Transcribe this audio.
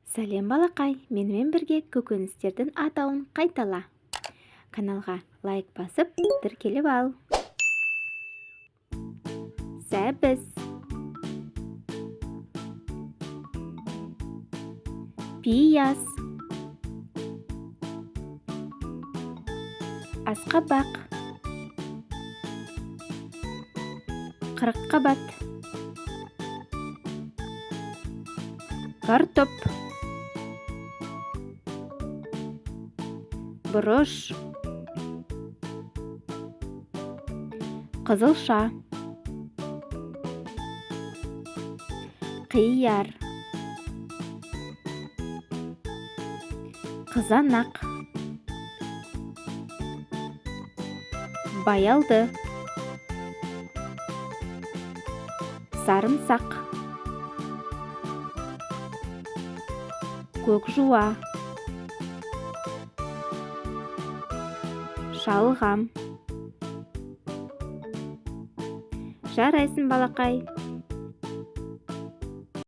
Сәлем, балақай! Менімен бірге көкөністердің атауын қайтала. Каналға лайк басып, тіркеліп ал. Сәбіз, пияз, асқабақ, қырыққабат, картоп, бұрыш, қызылша, қияр, қызанақ, баялды, сарымсақ, көкжуа, шалғам. Жарайсың, балақай!